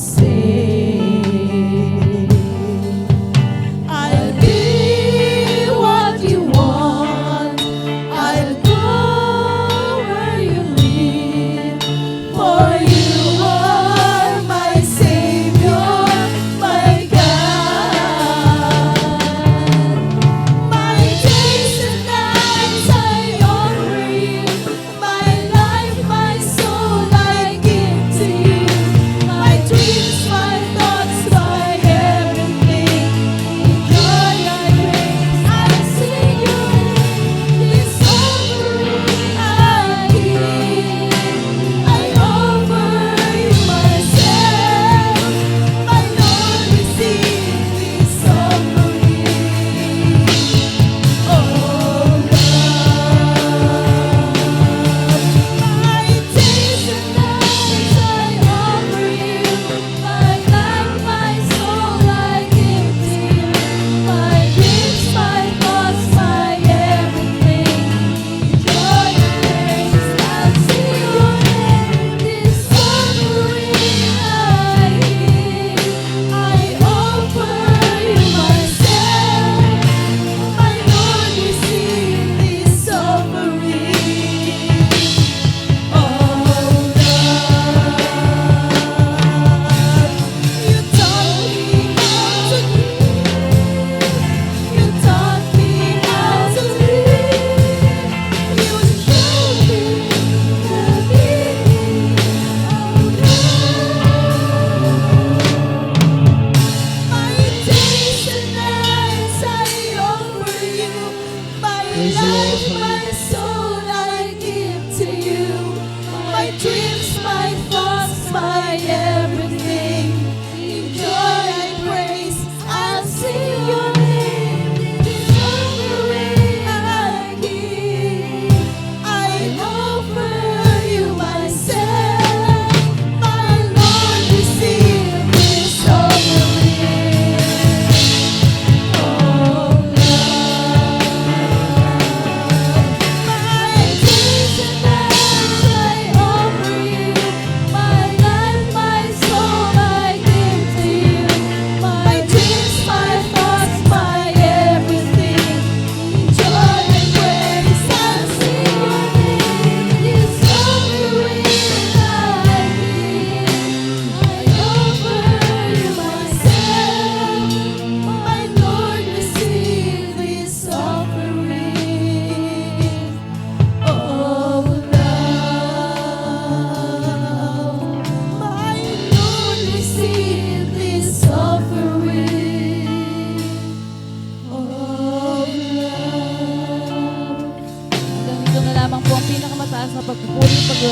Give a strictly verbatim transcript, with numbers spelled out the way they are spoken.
Say, I'll be what you want. I'll go where you lead. For you are my Savior, my God. My days and nights I offer you. My life, my soul, I give to you. My dreams, my thoughts, my everything. In joy I praise, I sing your name. This offering I give. I offer you myself. My Lord, receive this offering. Oh Lord, my days and nights I offer you. My life, my soul, I give to you. My dreams, my thoughts, my everything. Joy and praise, I'll sing your name. This offering I give. I offer you myself, my Lord, receive this offering. Oh Lord, you taught me how to give. You taught me how to live. You showed me the meaning of love. My days and nights I offer you. My life, my soul, I give to you. My dreams, my thoughts, my everything. In joy I praise, I'll sing your name. This offering I give. I offer you myself. My Lord, receive this offering. Oh Lord, my days and nights I offer you. My life, my soul, I give to you. My dreams, my thoughts, my everything. In joy and praise, I'll sing your name. This offering I give. I offer you myself. My Lord, receive this offering. Oh Lord, my Lord, receive this offering. Oh Lord. Hanggang dito na lamang po ang pinakamataas na pagpupuri, pag-